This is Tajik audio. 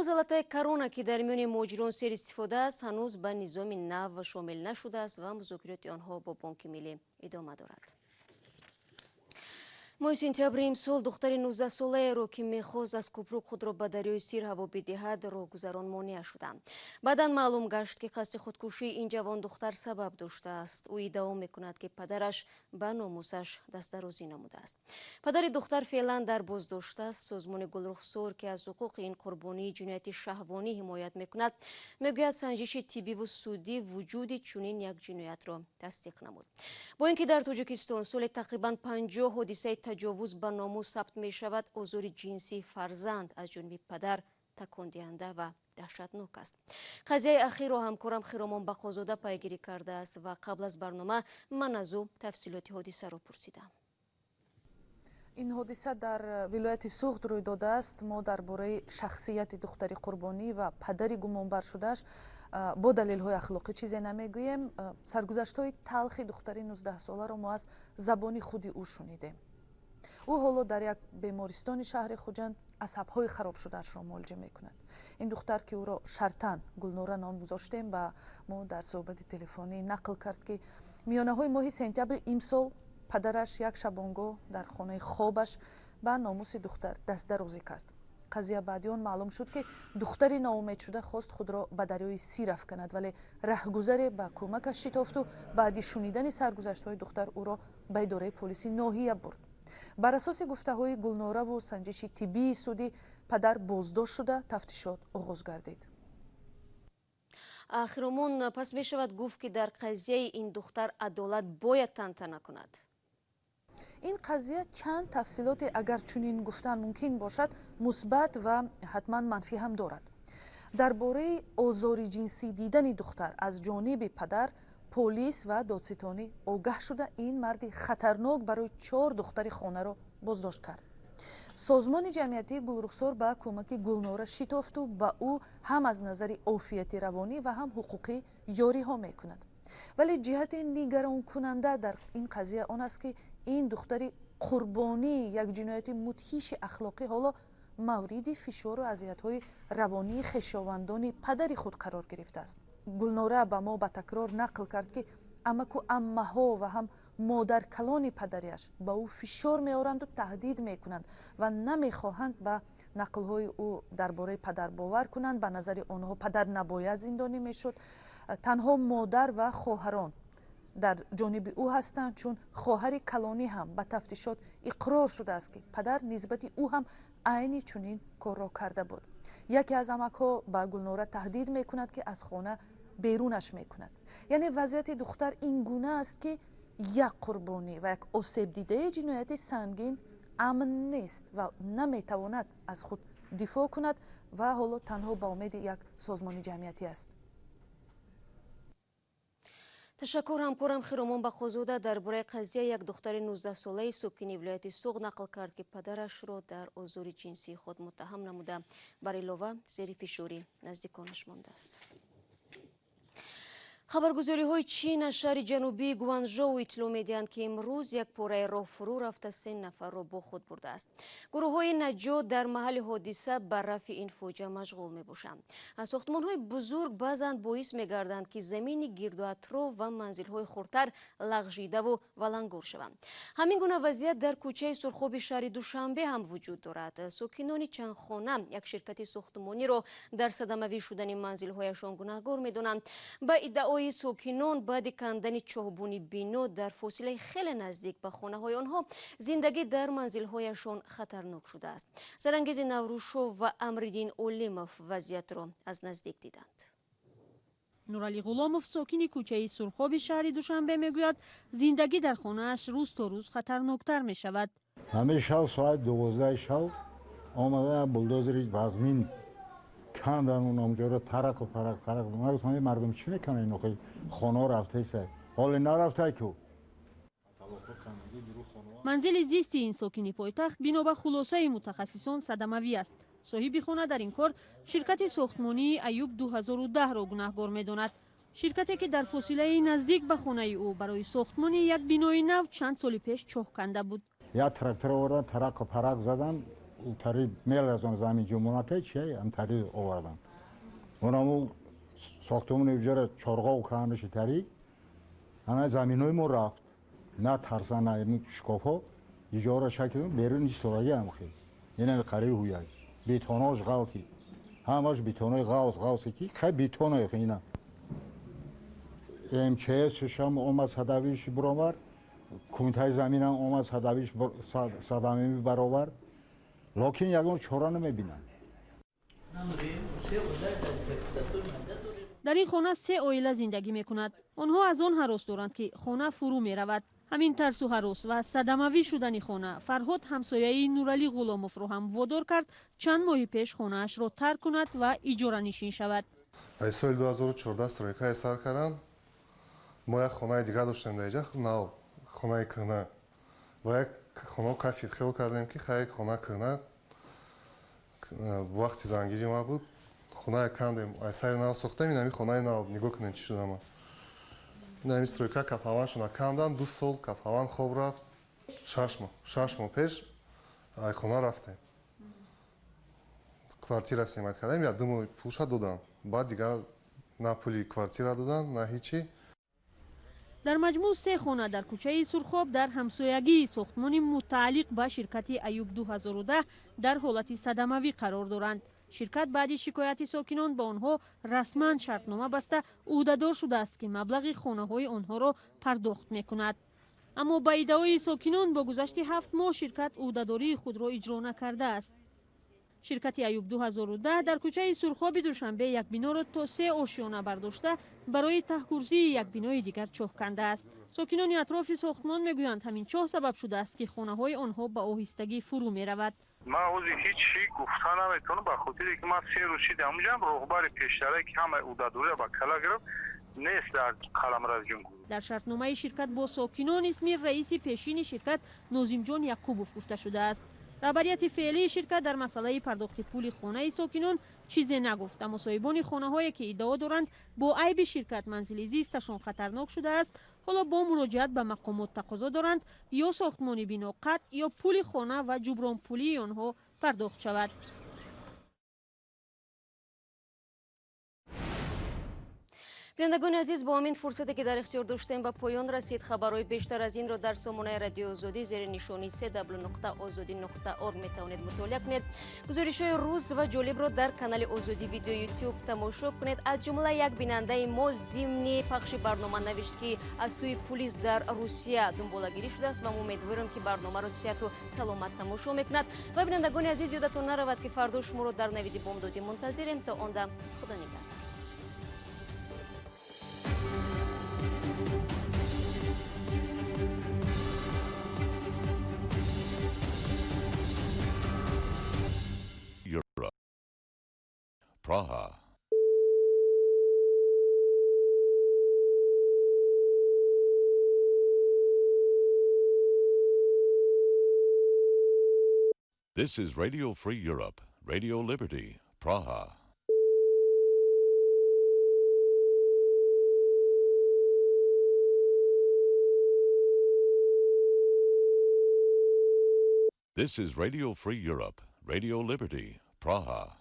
Золотая корона, ки дар миёни муҳоҷирон серистифода аст, ҳанӯз ба низоми нав шомил нашудааст ва музокироти онҳо бо Бонки Миллӣ идома дорад. Моҳи сентябри имсол духтари 19-солаеро, ки мехост аз кӯпрук худро ба дарёи Сир ҳаво бидиҳад, роҳгузарон монеа шуданд. Баъдан маълум гашт, ки қасди худкушии ин ҷавондухтар сабаб доштааст. Ӯ иддао мекунад, ки падараш ба номусаш дастдарозӣ намудааст. Падари духтар феълан дар боздошт аст. Созмони Гулрухсор, ки аз ҳуқуқи ин қурбонии ҷинояти шаҳвонӣ ҳимоят мекунад, мегӯяд, санҷиши тиббиву судӣ вуҷуди чунин як ҷиноятро тасдиқ намуд. Бо ин ки дар Тоҷикистон соли тақрибан 50 ҳодисаи таҷовуз ба номус сабт мешавад, озори ҷинсии фарзанд аз ҷониби падар такондиҳанда ва даҳшатнок аст. Қазияи ахирро ҳамкорам Хиромон Бақозода пайгирӣ кардааст ва қабл аз барнома ман аз ӯ тафсилоти ҳодисаро пурсидам. Ин ҳодиса дар вилояти Суғд рӯй додааст. Мо дар бораи шахсияти духтари қурбонӣ ва падари гумонбаршудааш бо далелҳои ахлоқӣ чизе намегӯем. Саргузаштҳои талхи духтари 19-соларо мо аз забони худи ӯ шунидем. Ӯ ҳоло дар як бемористони шаҳри Хуҷанд асабҳои харобшудаашро муолиҷа мекунад. Ин духтар, ки ӯро шартан Гулнора ном гузоштем, ба мо дар суҳбати телефонӣ нақл кард, ки миёнаҳои моҳи сентябри имсол падараш як шабонгоҳ дар хонаи хобаш ба номуси духтар дастдарозӣ кард. Қазия баъди он маълум шуд, ки духтари ноумедшуда хост худро ба дарёи Сир афканад, вале раҳгузаре ба кӯмакаш шитофту баъди шунидани саргузаштҳои духтар ӯро ба идораи полиси ноҳия бурд. Бар асоси гуфтаҳои Гулнораву санҷиши тиббии судӣ, падар боздошт шуда, тафтишот оғоз гардид. Хиромон, пас мешавад гуфт, ки дар қазияи ин духтар адолат бояд тантана кунад? Ин қазия чанд тафсилоте, агар чунин гуфтан мумкин бошад, мусбат ва ҳатман манфӣ ҳам дорад. Дар бораи озори ҷинсӣ дидани духтар аз ҷониби падар полис ва додситонӣ огаҳ шуда, ин марди хатарнок барои чор духтари хонаро боздошт кард. Созмони ҷамъиятии Гулрухсор ба кӯмаки Гулнора шитофту ба ӯ ҳам аз назари офияти равонӣ ва ҳам ҳуқуқӣ ёриҳо мекунад. Вале ҷиҳати нигаронкунанда дар ин қазия он аст, ки ин духтари қурбонии як ҷинояти мудҳиши ахлоқӣ ҳоло мавриди фишору азиятҳои равонии хешовандони падари худ қарор гирифтааст. Гулнора ба мо ба такрор нақл кард, ки амаку аммаҳо ва ҳам модаркалони падарияш ба ӯ фишор меоранду таҳдид мекунанд ва намехоҳанд ба нақлҳои ӯ дар бораи падар бовар кунанд. Ба назари онҳо, падар набояд зиндонӣ мешуд. Танҳо модар ва хоҳарон дар ҷониби ӯ ҳастанд, чун хоҳари калонӣ ҳам ба тафтишот иқрор шудааст, ки падар нисбати ӯ ҳам айни чунин корро карда буд. Яке аз амакҳо ба Гулнора таҳдид мекунад, ки аз хона берунаш мекунад. Яъне вазъияти духтар ин гуна аст, ки як қурбонӣ ва як осебдидаи ҷинояти сангин амн нест ва наметавонад аз худ дифоъ кунад ва ҳоло танҳо ба умеди як созмони ҷамъиятӣ аст. Ташаккур. Ҳамкорам Хиромон Бақозода дар бораи қазия як духтари 19-солаи сокини вилояти Суғд нақл кард, ки падарашро дар озори ҷинсии худ муттаҳам намуда, бар илова зери фишори наздиконаш мондааст. Хабаргузориҳои Чин аз шаҳри ҷанубии Гуанжоу иттилоъ медиҳанд, ки имрӯз як пораи роҳ фурӯ рафта, се нафарро бо худ бурдааст. Гурӯҳҳои наҷот дар маҳалли ҳодиса ба рафъи ин фоҷиа машғул мебошанд. Сохтмонҳои бузург баъзан боис мегарданд, ки замини гирду атроф ва манзилҳои хурдтар лағжидаву валангор шаванд. Ҳамин гуна вазъият дар кӯчаи Сурхоби шаҳри Душанбе ҳам вуҷуд дорад. Сокинони чанд хона як ширкати сохтмониро дар садамавӣ шудани манзилҳояшон гунаҳгор медонанд. Ба иддаои сокинон, баъди кандани чоҳбуни бино дар фосилаи хеле наздик ба хонаҳои онҳо, зиндагӣ дар манзилҳояшон хатарнок шудааст. Зарангези Наврӯзшов ва Амриддин Олимов вазъиятро аз наздик диданд. Нуралӣ Ғуломов, сокини кӯчаи Сурхоби шаҳри Душанбе, мегӯяд, зиндагӣ дар хонааш рӯз то рӯз хатарноктар мешавад. Ҳамин шав соати 12 шав омада, булдозери вазмин кандан, онҷоро тараку парак тарак. Ман гуфтам, мардум чӣ мекунанд? Ин охи хонаҳо рафтаиса, ҳоле нарафтай ку. Манзили зисти ин сокини пойтахт, бино ба хулосаи мутахассисон, садамавӣ аст. Соҳиби хона дар ин кор ширкати сохтмонии Аюб 2010-ро гунаҳгор медонад, ширкате ки дар фосилаи наздик ба хонаи ӯ барои сохтмони як бинои нав чанд соли пеш чоҳ канда буд. Як трактор овардан, тараку парак задан. тари мелазон замин ҷумонака чи ам тари овардан. Онаму сохтумони уҷара чорғов кандаши тари ана заминҳои мо рафт. На тарса, на шкофҳо иҷора шакл берун истодаги ам хел. Инами қариби ҳуяй. Бетонош ғалти. Ҳамаш бетонои ғавс, ғавсе ки хай бетоное ина. МЧС шам омад, садавиш буровард, кумитаи заминам омад, садавиш садамими баровард, лекин ягон чора намебинанд. Дар ин хона се оила зиндагӣ мекунад. Онҳо аз он ҳарос доранд, ки хона фурӯ меравад. Ҳамин тарсу ҳарос ва садамавӣ шудани хона Фарҳод, ҳамсояи Нуралӣ Ғуломовро ҳам водор кард, чанд моҳи пеш хонаашро тарк кунад ва иҷоранишин шавад. Аз соли 2014 стройкае сар карданд. Мо як хонаи дигар доштем дар иҷа, нав, хонаи кӯҳна, ва як хона кафид. Хиёл кардем, ки хай, хона кӯҳна, вақти зангирӣ ма буд, хонае кандем, аз сари нав сохтем. Инами хонаи нав, нигоҳ кунем, чӣ шудама. Инами стройка котлованшона кандан, 2 сол котлован хоб рафт. 6 моҳ, 6 моҳ пеш ай хона рафтем, квартира снимать кардем, я 2 моҳ пулша додам, баъд дигар на пули квартира додан, на ҳичи. Дар маҷмӯъ се хона дар кӯчаи Сурхоб дар ҳамсоягии сохтмони мутааллиқ ба ширкати Аюб 2010 дар ҳолати садамавӣ қарор доранд. Ширкат баъди шикояти сокинон ба онҳо расман шартнома баста, ӯҳдадор шудааст, ки маблағи хонаҳои онҳоро пардохт мекунад. Аммо ба иддаои сокинон, бо гузашти 7 моҳ ширкат ӯҳдадории худро иҷро накардааст. Ширкати Аюб 2010 дар кӯчаи Сурхоби Душанбе як биноро то се ошёна бардошта, барои таҳкурсии як бинои дигар чоҳ кандааст. Сокинони атрофи сохтмон мегӯянд, ҳамин чоҳ сабаб шудааст, ки хонаҳои онҳо ба оҳистагӣ фурӯ меравад. Ман ҳозир ҳеҷ чӣ гуфта наметавонам, ба хотире ки ман 3 рӯз шид ҳамуҷам. Роҳбари пештара, ки ҳамаи ӯҳдадориро ба кала гирифт, нест дар қаламрави ҷумҳурӣ. Дар шартномаи ширкат бо сокинон исми раиси пешини ширкат Нозимҷон Яқубов гуфта шудааст. Раҳбарияти феълии ширкат дар масъалаи пардохти пули хонаи сокинон чизе нагуфт. Аммо соҳибони хонаҳое, ки иддао доранд, бо айби ширкат манзили зисташон хатарнок шудааст, ҳоло бо муроҷиат ба мақомот тақозо доранд, ё сохтмони бино қатъ, ё пули хона ва ҷубронпулии онҳо пардохт шавад. Бинандагони азиз, бо ҳамин фурсате, ки дар ихтиёр доштем, ба поён расид. Хабарҳои бештар аз инро дар сомонаи Радиои Озодӣ зери нишони cw.ozodi.org метавонед мутолиа кунед. Гузоришҳои рӯз ва ҷолибро дар канали Озодӣ Видео Ютуб тамошо кунед. Аз ҷумла як бинандаи мо зимни пахши барнома навишт, ки аз сӯи пулис дар Русия дунболагирӣ шудааст, ва мо умедворем, ки барномаро сиҳату саломат тамошо мекунад. Ва бинандагони азиз, ёдатон наравад, ки фардо шуморо дар Навиди бомдодӣ мунтазирем. То он дам Худо нигаҳдор. Europe. Praha. This is Radio Free Europe, Radio Liberty, Praha. This is Radio Free Europe, Radio Liberty, Praha.